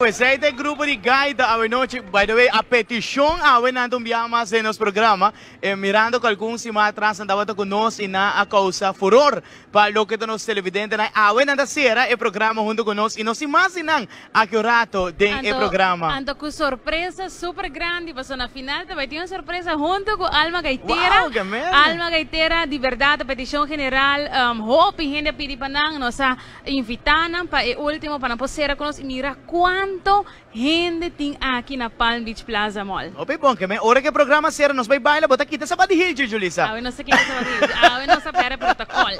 Esei ta e grupo di gaita awe nochi. By the way, a peticion awe nan ta un biaha mas den nos programa. E mirando cu algun siman atras nan tabata cu nos y nan a causa furor pa loke ta nos televidentenan. Awe nan ta cera e programa hunto cu nos y nos tin mas di nan aki un rato den e Anto, programa. anto cu sorpresa super grandi, pasobra na final ta bay tin un sorpresa hunto cu Alma Gaitera. Wow, ke merde! Alma Gaitera, di berdad a peticion general, hopi hende a pidi pa nan, nos a Invitá nan pa e último pa nan por sera ku nos i mira kuantu hende tin aki na Palm Beach Plaza Mall. Hopi bon ke men ora ke programa sera nos bai baila bo ta kita sabat di hilchi Julissa. Awe nos ta kita sabat di hilchi awe nos ta perde protocol.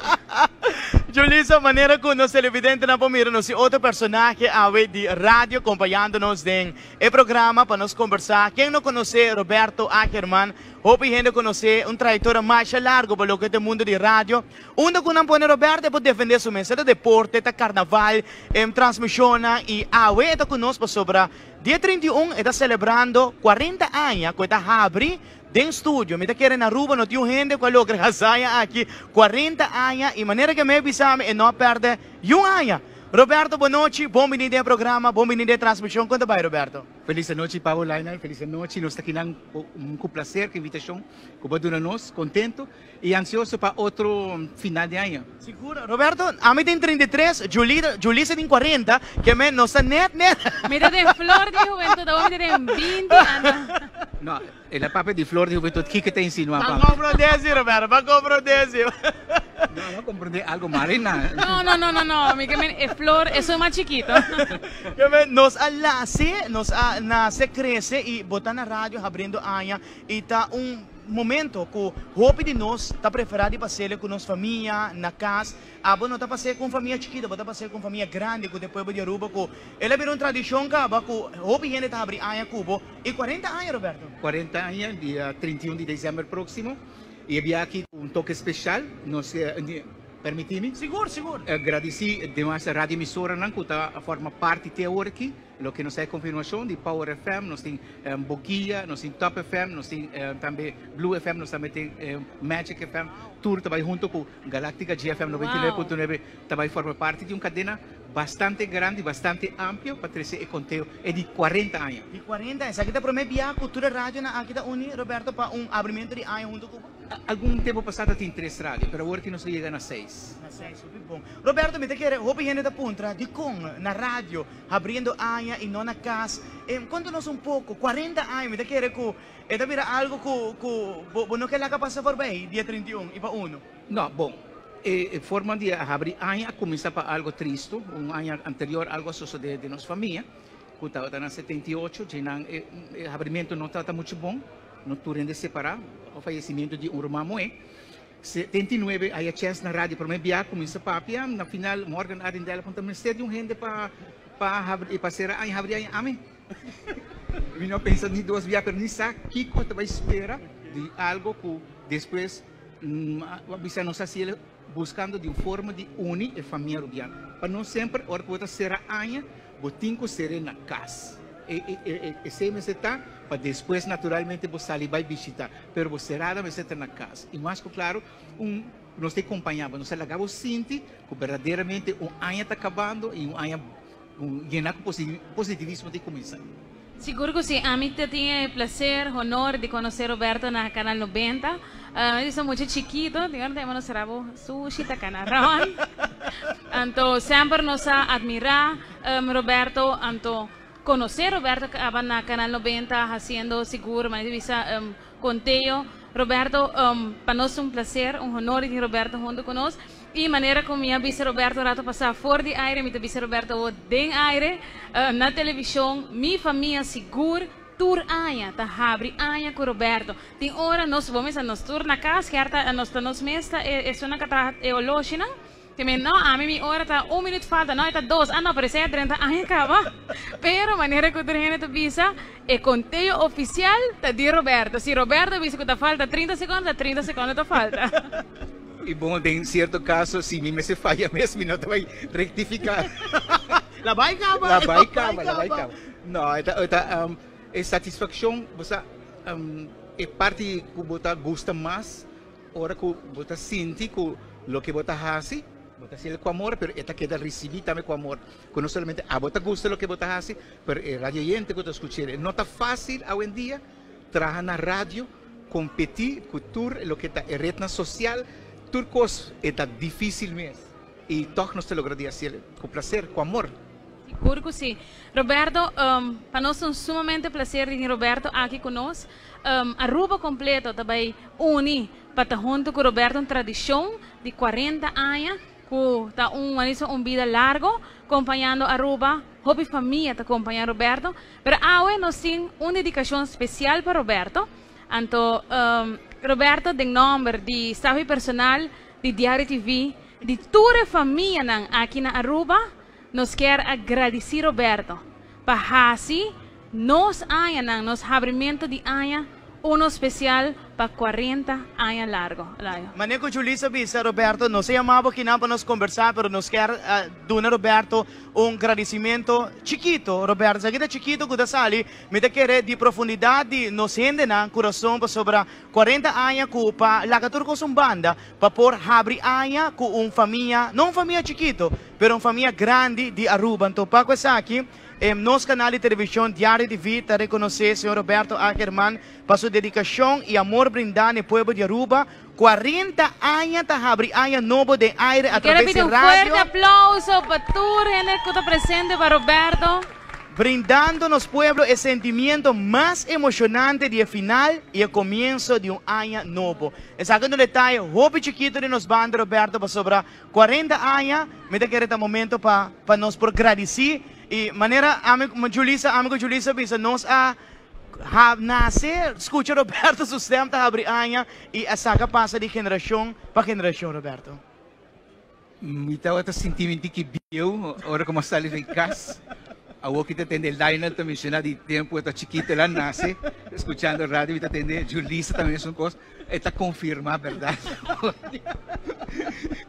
Julissa manera ku nos televidentenan por mira nos tin otro personahe awe di radio kompañando nos den e programa pa nos kombersá. Ken no konosé Roberto Ackerman? Hopi hende konosé un trayektoria masha largo pa loke ta e mundo di radio. Unda ku nan pone Roberto e por defende su mes. E ta deporte, ta karnaval, e transmishonnan i awe e ta ku nos pasobra dia 31 e ta selebrando 40 aña ku e ta habri den studio. Mi ta kere na Aruba no tin un hende ku a logra e hazaña aki 40 aña i manera ke mi a bisa mi e no a pèrdè yun aña. Roberto bonochi, bon bini den e programa, bon bini den e transmishon. Kon ta bai Roberto? Felis anochi Pabo Lionel, felis anochi. Nos ta kinan ku plaser ku invitashon ku bo a duna nos. Kontento. I ansioso pa otro final di aña. Sigur, Roberto, ami tin 33, Julita, Julissa tin 40, ke men nos ta net net. Mi ta den flor di hubentud, awor mi ta den 20 aña. No, el a papia di flor di hubentud, kiko ta insinua Pa papi? komprondé si, Roberto, pa komprondé si. No, no komprondé algo mal einan. No, no, no, no, no, mi ke men e flor, esun mas chikito. Ke men nos a lase, nos a nase, krese i bo ta na radio habriendo aña i ta un. Momento ku hopi di nos ta preferá di pas'el ku nos famia na kas. Abo no ta pas'é ku un famia chikito, bo ta pas'é ku un famia grandi ku ta e pueblo di Aruba ku el a bira un tradishon kaba ku hopi hende ta habri aña ku bo. I 40 aña, Roberto? 40 aña, dia 31 di desèmber próksimo. I e bia aki ku un toke speshal. Nos permití mi? Sigur, sigur. Gradisí demas radioemisoranan ku ta forma parti te awor aki. Loke nos ta e konfirmashon di Power FM, nos tin Boguia, nos tin Top FM, nos tin tambe Blue FM, nos tambe tin Magic FM. Tur ta bai hunto ku Galactica GFM 99.9 ta bai forma parti di un kadena bastante grandi, bastante amplio pa trese e konteo e di 40 aña. Di 40 aña. Esaki ta prome bia ku tur e radionan aki ta uni, Roberto, pa un abrimentu di aña hunto ku bo? Algun tempu pasá ta tin tres radio, pero awor ki nos a yega na seis. Na seis, hopi bon. Roberto, mi ta kere hopi hende ta puntra dikon na radio habriendo aña y no na cas. Conta nos un poco, 40 aña, mi ta kere cu e ta bira algo cu cu bo bo no ke laga pasa forbij dia 31 y pa uno. No, bon, e forma di habri aña a cuminsa pa algo tristo, un aña anterior algo a sosode den nos famia, cu tabata na 78, dje nan e habrimento no tabata mucho bon, no tur hende separa, o fayecimiento di un ruman muhe. 79 haya chens na radio prome bia cuminsa papia, na final Morgan Arrindell a puntra mester di un hende pa pa habri pa cera aña habri aña ami mi no pensa ni dos bia pero ni sa kico ta bay spera di algo cu despues a bisa nos a haciel buscando di un forma di uni e famia Rubiano pa nos semper ora cu bo ta cera aña bo tin cu cere na cas e e esey mester ta pa despues naturalmente bo sali bay bishita. Pero bo serada mester ta na kas. I mas ku klaru, un nos ta kompañá bo. Nos ta laga bo sinti ku berdaderamente un aña ta kabando i un aña yená ku positivismo ta kuminsá. Sigur ku si. Ami ta tin e plaser, honor di konosé Roberto na Canal 90. Mi ta mucha chikito, tin ora tema nos sera bo sushi ta kana rònt. Anto semper nos a atmirá Roberto, anto Conoce Roberto caba na Canal 90 haciendo sigur manera di bisa conteo. Roberto, pa nos un placer, un honor di tin Roberto hunto cu nos. Y manera cu mi a bisa Roberto rato pasa for di aire, mi ta bisa Roberto awo den aire, na television, mi famia sigur tur aña ta habri aña cu Roberto. Tin ora nos, bo mesa nos tur na cas, kier nos ta nos mes ta esunnan ca traha e oloshinan. Te men, no, ami mi ora ta un minuut falta, no, e ta dos, ah no, pero esei a drenta aña caba. Pero manera cu tur hende ta bisa, e conteo oficial ta di Roberto. Si Roberto bisa cu ta falta 30 secondo, ta 30 secondo ta falta. Y bon, den cierto caso, si mi mester faya mes, mi no ta bay rectifica. La bay caba. La bay caba, la bay caba. No, e ta, e ta, e satisfaccion, bo sa, e parti cu bo ta gusta mas, Ora ku bo ta sinti ku loke bo ta hasi Bo ta hasiel ku amor, pero e ta keda risibí tambe ku amor. Ku no solamente abo ta gusta loke bo ta hasi, pero e radioyente ku ta skuch'el. No ta fásil awendia traha na radio, kompetí ku tur loke ta e retnan sosial, tur kos e ta difísil mes. I tòg nos ta logra di hasiel ku plaser, ku amor. Sigur ku si. Roberto, pa nos ta un sumamente plaser di tin Roberto aki ku nos. Aruba kompleto ta bai uni pa ta huntu ku Roberto un tradishon di 40 aña ku ta un a un bida largo kompañando Aruba. Hopi famia ta kompaña Roberto. Pero awe nos tin un dedikashon spesial pa Roberto. Anto Roberto den nòmber di staf i personal di Diario TV, di tur e famianan aki na Aruba, nos kier a gradisí Roberto pa hasi nos añanan, nos habrimento di aña, uno spesial pa 40 aña largo. Layo. Manera ku Julissa bisa, Roberto, nos a yama bo kinan pa nos kombersá, pero nos kier duna Roberto un gradisimentu chikito. Roberto, esaki ta chikito ku ta sali, mi ta kere di profundidat di nos hendenan kurason pasobra 40 aña ku pa laga tur kos un banda pa por habri aña ku un famia, no un famia chikito, pero un famia grandi di Aruba. Anto pa ku esaki, nos kanal di televishon Diario TV ta rekonosé señor Roberto Ackerman pa su dedikashon i amor brindá na e pueblo di Aruba. 40 aña ta habri aña nobo den aire a Mi quiero traves pidi di un fuerte radio. aplauso pa tur hende cu ta presente pa Roberto. Brindando nos pueblo e sentimiento mas emocionante di e final y e comienso di un aña nobo. Esaki ta un detaye hopi chikito di nos banda Roberto pasobra 40 aña mi ta kere ta momento pa pa nos por gradici y manera ami Julissa ami cu Julissa bisa nos a ha nace scucha Roberto su stem ta habri aña y a saca pasa di generacion pa generacion Roberto. Mi tabata sinti mi tiki bieu ora ku mi a sali di kas. Awor ki ta tende Lionel ta menshoná di tempu e ta chikito el a nase skuchando radio. Mi ta tende Julissa ta mesun kos. E ta konfirmá bèrdat.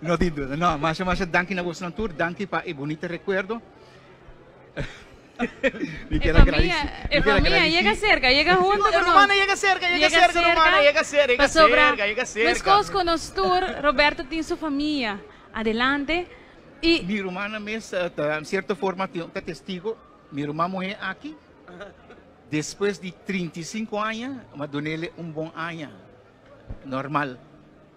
No tin duda. No, masha masha danki na bosnan tur. Danki pa e bunita rekuerdo. Mi E kier famia, agradeci. e Mi kier famia agradeci. yega cerca, yega hunto E cu nos. rumana yega cerca, yega Yega cerca rumana, cerca, yega cerca, yega pasobra cerca, yega cerca. mescos cu nos tur, Roberto tin su famia adelante y. Mi rumana mes ta en cierto forma tin ta testigo, mi ruman muhe aki, despues di 35 aña, mi a dunele un bon aña normal,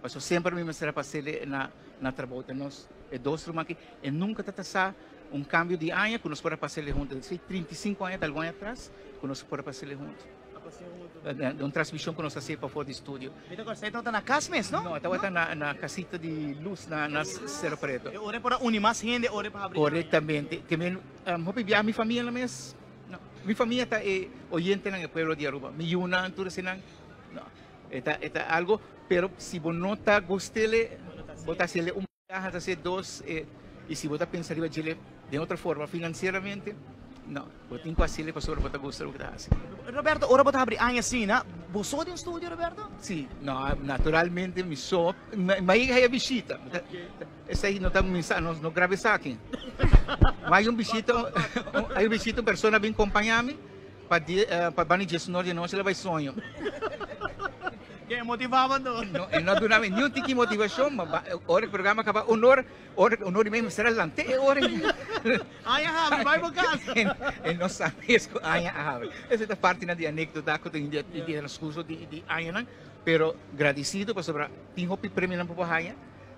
pasobra semper mi mester a pasele na na trabou ta nos e dos ruman aki e nunca ta ta sa un cambio di aña cu nos por a pasele hunto esey 35 aña ta algun aña atras cu nos por a pasele hunto de un transmision cu nos a haci pafor di studio. Mi ta acorda esey tabata na cas mes no? No tabata na na casita di luz na na Cerro Preto. E ora e por a uni mas hende ora e por habri aña. Correctamente te men hopi bia mi famia la mes no mi famia ta e oyentenan e pueblo di Aruba mi yunan tur esenan no e ta e ta algo. Pero si bo no ta gust'ele, bo ta hasiele un biaha, ta hasié dos, y si bo ta pensa riba djele den otro forma financieramente, no, bo tin cu hasiele pasobra bo ta gusta loke ta hasi. Roberto, ora bo ta habri aña asina, bo so den studio, Roberto? Si, no, naturalmente mi so, mi a yega haya bishita, esey no ta mi sa, no no graba esaki, ma hay un bishita, hay un bishita, un persona bin compaña mi pa die, pa bani diesunor di anochi el a bay soño. Ke motivaba anto? No, e no a duna mi niun tiki motivashon, ma ba ora e programa kaba un or, ora un or i medio mi mester a lant'é e ora ei. Aña habri, bai bo kas. E no sa mes ku aña a habri. Esei ta partinan di anekdota ku tin di di transkurso di di añanan, pero gradisido pasobra tin hopi premionan pa bo haña,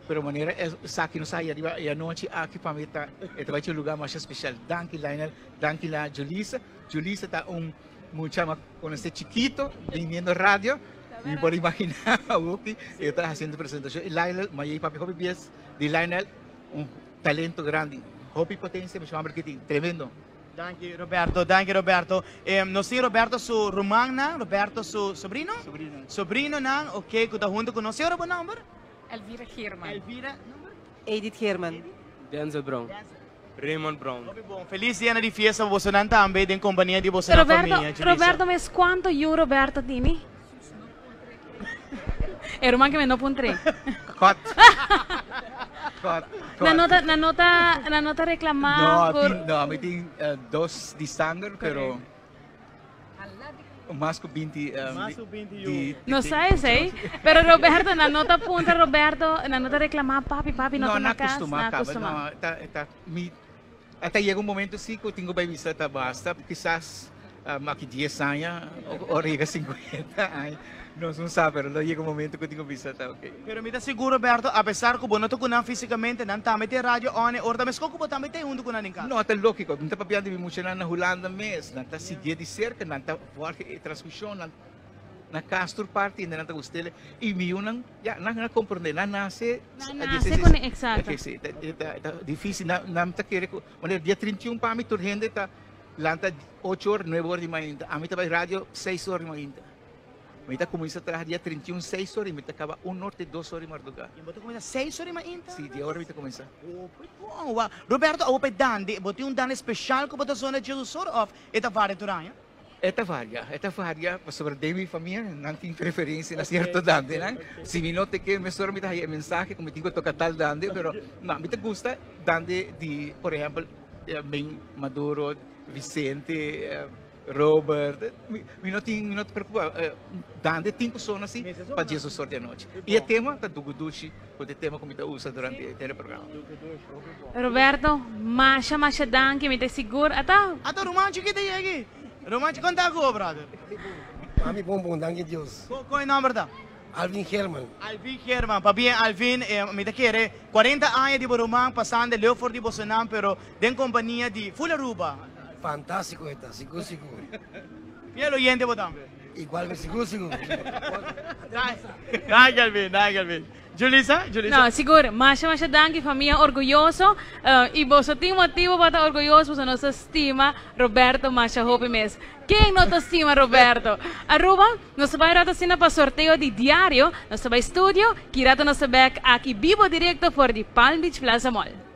pero manera esaki nos a haña riba e anochi aki pa mi ta e ta bai un lugar masha spesial. Danki Lionel, danki la Julissa. Julissa ta un Mucha ma conoce chikito biniendo radio mi por imagina awoki e ta haciendo presentacion y Lionel ma yey papia hopi bies di Lionel un talento grandi hopi potencia mi homber ki tin tremendo. Danki Roberto, danki Roberto. Nos tin Roberto su rumannan, Roberto su sobrino? Sobrino. Sobrinonan, ok, cu ta hunto cu nos. Señora bo nomber? Elvira Geerman. Elvira, nomber? Edith Geerman. Denzel Brown. Raymond Brown. Hopi bon. Feliz dia na di fiesta pa bosonan tambe den kompania di bosonan Roberto, famia. Julissa. Roberto mes cuanto yu Roberto tini? E ruman ke me no puntr'é. Cut. Cut. Cut. Nan no ta, nan no ta, nan no ta reclama No, por tin, no, mi tin dos di sanger, pero. Mas ku 20 Mas ku 20 yu. No sa esei, pero Roberto, nan no ta puntra Roberto, nan no ta reclama, papi, papi, no No, ta na na cas, acostuma nan caba. acostuma. No, ta, ta, mi, ta yega un momento si ku tin ku bai bisa ta basta, kisas aki 10 aña, ora yega 50 aña, nos no sa, pero lo yega un momento ku tin ku bisa ta ok. Pero mi ta sigur Roberto, apesar ku bo no ta ku nan físikamente, nan tambe tin radio on e ora ta meskos ku bo tambe ta huntu ku nan den kas. No, ta lógiko. Mi ta papiando di mi muchanan na Hulanda mes, nan ta siguié di serka, nan ta volg e transmishon, nan na kas tur parti hende nan ta gust'el i mi yunan ya nan a komprondé, nan nase Nan nase ku ne, eksakto. Si, ta ta difísil, nan nan ta kere ku manera dia 31 pa mi tur hende ta lanta ocho or, nuebe or di mainta, ami ta bai radio seis or di mainta. Mi ta kuminsá traha dia 31 seis or i mi ta kaba un or te dos or di mardugá. I bo ta kuminsá seis or di mainta? Si, di ora mi ta kuminsá. Hopi bon, wou. Roberto, awor pa e dande, bo tin un dande speshal ku bo ta zona dje or òf e ta varia tur aña? E ta varia, e ta varia pasobra den mi famia nan tin preferencia na cierto dandenan. Si mi no te ke mesora mi ta haya e mensahe ku mi tin ku toka tal dande, pero no, mi ta gusta dande di por ehempel Ben Maduro, Vicente, Robert, mi no tin, mi no ta preocupa, dande tin ku sona si pa djes or di anochi. I e tema ta Dugudushi, ku ta e tema ku mi ta usa durante e programa. Roberto, masha masha danki, mi ta sigur ata. Ata ruman chikito yegi. Ruman chikito, kon ta ku bo brother? Ami bon bon, danki Dios. Kon e nomber ta? Alvin Herman. Alvin Herman, pabia Alvin, mi ta kere 40 aña di bo ruman pasando leu for di bosonan pero den kompania di full Aruba. Fantástiko e ta, sigur sigur. Fiel oyente bo tambe. Igual sigur sigur. Danki Alvin, danki Alvin. Julissa, Julissa. No, sigur. Masha, masha danki, famia orguyoso. Y boso tin motibo pa ta orguyoso, pasobra nos ta stima Roberto masha hopi mes. Ken no ta stima Roberto? Aruba, nos ta bay rato asina pa sorteo di diario. Nos ta bay studio, ki rato nos ta bek aki bibo directo for di Palm Beach Plaza Mall.